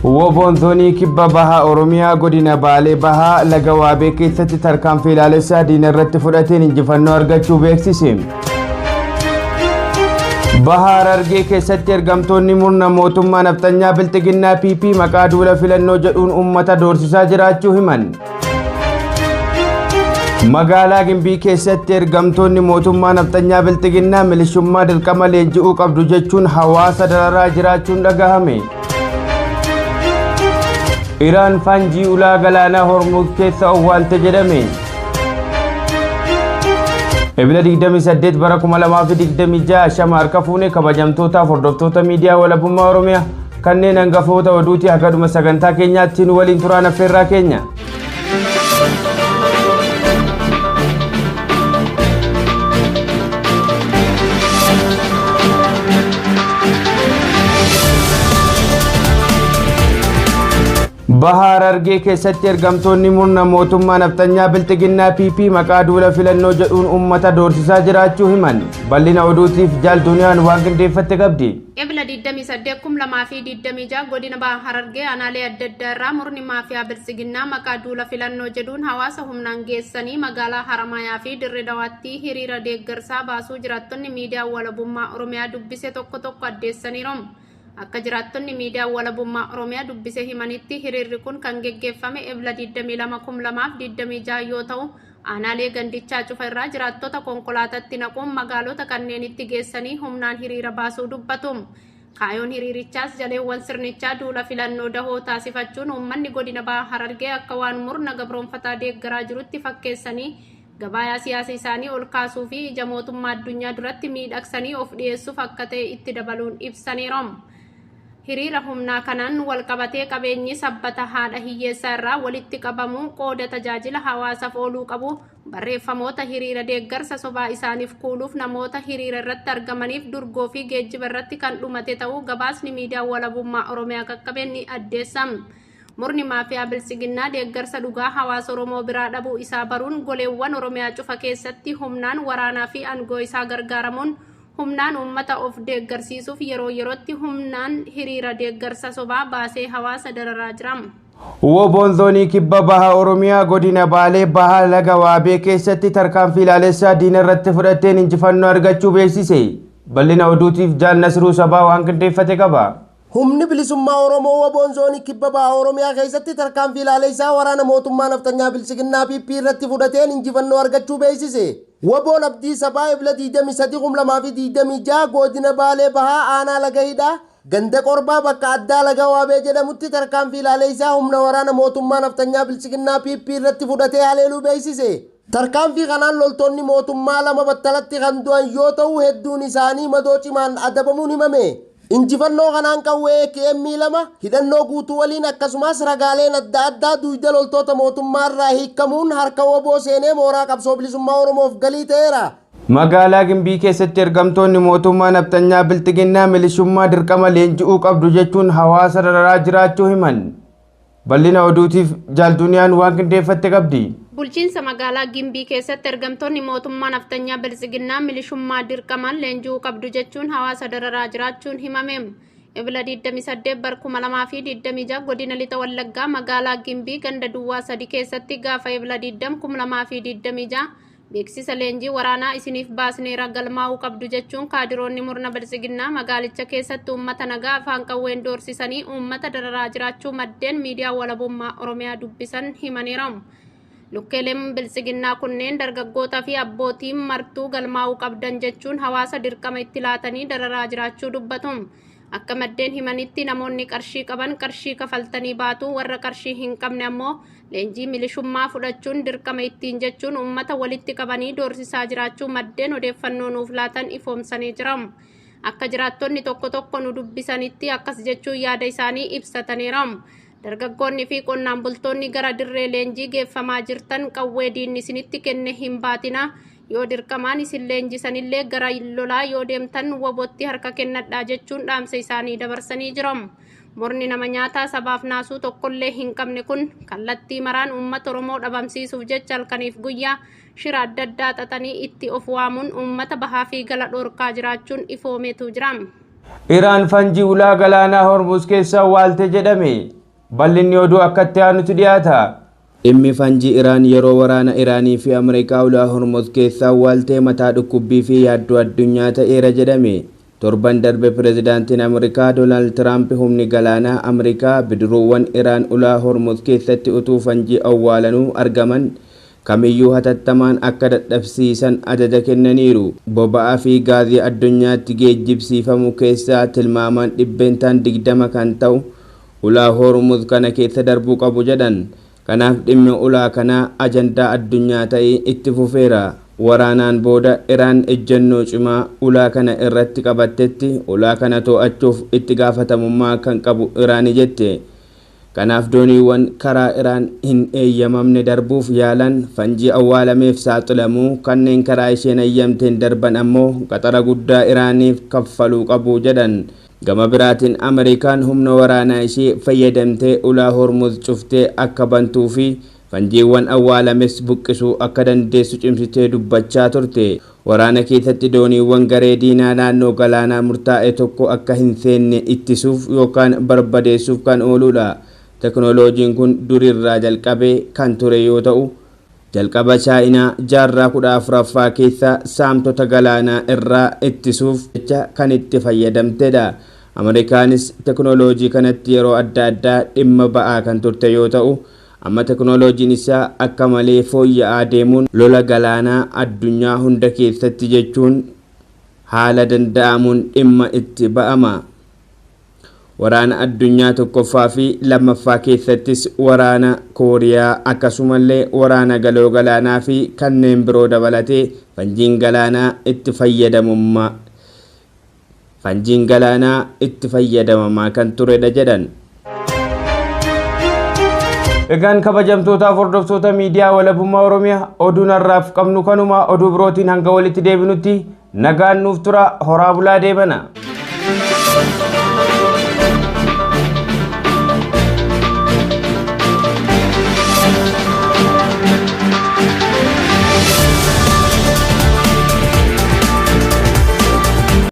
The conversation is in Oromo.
WBOn Zoonii Kibba Bahaa Oromiyaa Godina Baalee Bahaa Laga Waabee keessatti tarkaanfii ilaalessaa diina irratti fudhateen injifannoo argachuu beeksise. Baha Harargee keessatti ergamtoonni murna mootummaa nafxanyaa Bilxiginnaa PP maqaa duula filannoo jedhuun uummata doorsisaa jiraachuu himan. Magaalaa Gimbii keessatti ergamtoonni mootummaa nafxanyaa Bilxiginnaa milishummaa dirqama leenji'uu qabdu jechuun hawaasa dararaa jiraachuun dhagahame. Iraan faanjii ulaa galaanaa Hormuuz keessa owwaalte jedhame. Ebila 28 bara 2026 shama harka fuune kabajamtootaaf hordoftoota miidiyaa walabummaa Oromiyaa kanneen hangafoota oduuti haga dhuma sagantaa keenyaatti nu waliin turaan affeerraa keenya. Baha Harargee keessatti ergamtoonni murna mootummaa nafxanyaa Bilxiginnaa PP maqaa duula filannoo jedhuun uummata doorsisaa jiraachuu himan. Bal'ina oduutiif Jaal Duniyaan waan qindeeffatte qabdi. Ebla 28, 2026 Godina Baha Harargee aanaalee adda addaa irraa murni maafiyaa Biltsiginnaa maqaa duula filannoo jedhuun hawaasa humnaan geessanii magaalaa Haramaayaa fi Dirre Dawaatti hiriira deeggarsaa baasuu jiraattonni miidiyaa Walabummaa Oromiyaa dubbise tokko tokko addeessaniiru. Akka jiraattonni miidiyaa Walabummaa Oromiyaa dubbise himanitti hiriirri kun kan geggeeffame Ebla 22, 2026 yoo ta'u, aanaalee gandichaa cufa irraa jiraattota konkolaatatti naquun magaalota kanneenitti geessanii humnaan hiriira baasuu dubbatu. Kaayoon hiriirichaas jaleewwan sirnichaa duula filannoo dahoo taasifachuun uummanni godina Baha Harargee akka waan murna gabroomfataa deeggaraa jirutti fakkeessanii gabaayaa siyaasa isaanii ol kaasuu fi ija mootummaa addunyaa duratti miidhagsanii of dhiyeessuuf akka ta'e itti dabaluun ibsaniiru. Hiriira humnaa kanaan walqabatee qabeenyi sabbata haadha hiyyeessaa irraa walitti qabamu qooda tajaajila hawaasaaf ooluu qabu barreeffamoota hiriira deeggarsa sobaa isaaniif kuuluuf namoota hiriira irratti argamaniif durgoo fi geejjiba irratti kan dhumate ta'uu gabaasni miidiyaa Walabummaa Oromiyaa qaqqabe ni addeessa. Murni maafiyaa Biltsiginnaa deeggarsa dhugaa hawaasa Oromoo biraa dhabuu isaa baruun goleewwan Oromiyaa cufa keessatti humnaan waraanaa fi aangoo isaa gargaaramuun humnaan uummata of deeggarsiisuuf yeroo yerootti humnaan hiriira deeggarsa sobaa baasee hawaasa dararaa jira. WBOn Zoonii Kibba Baha Oromiyaa Godina Baalee Baha Laga Waabee keessatti tarkaanfii ilaalessaa diina irratti fudhatteen injifannoo argachuu beeksise. Bal'ina oduutiif Jaal Nasruu Sabaa waan qindeeffate qaba. Humni Bilisummaa Oromoo WBOn Zoonii Kibba Baha Oromiyaa keessatti tarkaanfii ilaaleessaa waraana mootummaa nafxanyaa Biltsiginnaa PP irratti fudhateen injifannoo argachuu beeksise. WBOn Abdii Sabaa Ebla 23, 2026 Godina Baalee Bahaa Aanaa Laga Hidhaa Ganda Qorbaa bakka addaa Laga Waabee jedhamutti tarkaanfii ilaaleessaa humna waraana mootummaa nafxanyaa Biltsiginnaa PP irratti fudhatee haleeluu beeksise. Tarkaanfii kanaan loltoonni mootummaa lama battalatti kan du'an yoo ta'u hedduun isaanii madoo cimaan adabamuun himame. Injifannoo kanaan qawwee AKM 2 hidhannoo guutuu waliin akkasumas ragaaleen adda addaa dugda loltoota mootummaa irraa hiikkamuun harka WBO seenee mooraa qabsoo bilisummaa Oromoof galii ta'eera. Magaalaa Gimbii keessatti ergamtoonni mootummaa nafxanyaa Bilxiginnaa milishummaa dirqama leenji'uu qabdu jechuun hawaasa dararaa jiraachuu himan. Bal'ina oduutiif Jaal Duniyaan waan qindeeffatte qabdi. Bulchiinsa magaalaa Gimbii keessatti ergamtoonni mootummaa nafxanyaa Biltsiginnaa milishummaa dirqamaan leenji'uu qabdu jechuun hawaasa dararaa jiraachuun himame. Ebla 28 bar 2026 godina Lixa Wallaggaa magaalaa Gimbii ganda Duwwaa 3 keessatti gaafa Ebla 20 2026 beeksisa leenjii waraanaa isiniif baasneera galmaa'uu qabdu jechuun kaadiroonni murna Biltsiginnaa magaalicha keessatti uummata nagaa afaan qawween doorsisanii uummata dararaa jiraachuu maddeen miidiyaa Walabummaa Oromiyaa dubbisan himaniiru. Lukkeeleen Biltsiginnaa kunneen dargaggootaa fi abbootiin martuu galmaa'uu qabdan jechuun hawaasa dirqama itti laatanii dararaa jiraachuu dubbatu. Akka maddeen himanitti namoonni qarshii qaban qarshii kafaltanii baatu, warra qarshii hin qabne ammoo leenjii milishummaa fudhachuun dirqama ittiin jechuun uummata walitti qabanii doorsisaa jiraachuu maddeen odeeffannoo nuuf laatan ifoomsanii jiru. Akka jiraattonni tokko tokko nu dubbisanitti akkas jechuun yaada isaanii ibsataniiru. Dargaggoonni fi qonnaan bultoonni gara dirree leenjii geeffamaa jirtan qawwee diinni isinitti kenne hin baatina. Yoo dirqamaan isin leenjisanillee gara lolaa yoo deemtan WBOtti harka kennadhaa jechuun dhaamsa isaanii dabarsanii jiru. Murni nama nyaataa sabaaf naasuu tokkollee hin qabne kun kallattii maraan uummata Oromoo dhabamsiisuuf jecha halkaniif guyyaa shira adda addaa xaxanii itti of waamuun uummata bahaa fi gala dhorkaa jiraachuun ifoomeetu jira. Iraan fanjii ulaa galaanaa Hormuz keessa awwaalte jedhame. Bal'inni oduu akkatti aanutti dhiyaata. Dhimmi fanjii Iraan yeroo waraana Iraanii fi Ameerikaa ulaa Hormuz keessa awwaaltee mataa dhukkubbii fi yaaddoo addunyaa ta'eera jedhame. Torban darbe pirezidaantiin Ameerikaa Doonaald Tiraamp humni galaanaa Ameerikaa bidiruuwwan Iraan ulaa Hormuz keessatti utuu fanjii awwaalanuu argaman kamiyyuu hatattamaan akka dadhabsiisan ajaja kennaniiru. Boba'aa fi gaazii addunyaatti geejjibsiifamu keessaa tilmaamaan 20% kan ta'u ulaa Hormuz kana keessa darbuu qabu jedhan. Kanaaf dhimmi ulaa kanaa ajandaa addunyaa ta'ee itti fufeera. Waraanaan booda Iraan ejjennoo cimaa ulaa kana irratti qabattetti ulaa kana to'achuuf itti gaafatamummaa kan qabu Iraani jette. Kanaaf dooniiwwan karaa Iraan hin eeyyamamne darbuuf yaalan fanjii awwaalameef saaxilamuu, kanneen karaa isheen eeyyamteen darban ammoo qaxara guddaa Iraaniif kaffaluu qabu jedhan. Gama biraatiin Ameerikaan humna waraanaa ishee fayyadamtee ulaa Hormuz cuftee akka bantuu fi fanjiiwwan awwaalames buqqisuu akka dandeessu cimsitee dubbachaa turte. Waraana keessatti dooniiwwan garee diinaa naannoo galaanaa murtaa'e tokko akka hin seenne ittisuuf yookaan barbadeessuuf kan ooludha. Teknooloojiin kun durirraa jalqabee kan ture yoo ta'u, jalqaba Chaayinaa jaarraa 14ffaa keessa saamtota galaanaa irraa ittisuuf jecha kan itti fayyadamtedha. Ameerikaanis teknooloojii kanatti yeroo adda addaa dhimma ba'aa kan turte yoo ta'u, amma teknooloojiin isaa akka malee fooyya'aa deemuun lola galaanaa addunyaa hunda keessatti jechuun haala danda'amuun dhimma itti ba'ama. Waraana addunyaa tokkoffaa fi lammaffaa keessattis waraana Kooriyaa akkasumallee waraana galoo galaanaa fi kanneen biroo dabalatee fanjiin galaanaa itti fayyadamummaa fanjiin galaanaa itti fayyadamamaa kan turedha jedhan. Egaan kabajamtootaaf hordoftoota miidiyaa Walabummaa Oromiyaa, oduun har'aaf qabnu kanuma. Oduu birootiin hanga walitti deebinutti nagaan nuuf tura, horaa bulaa, deebana.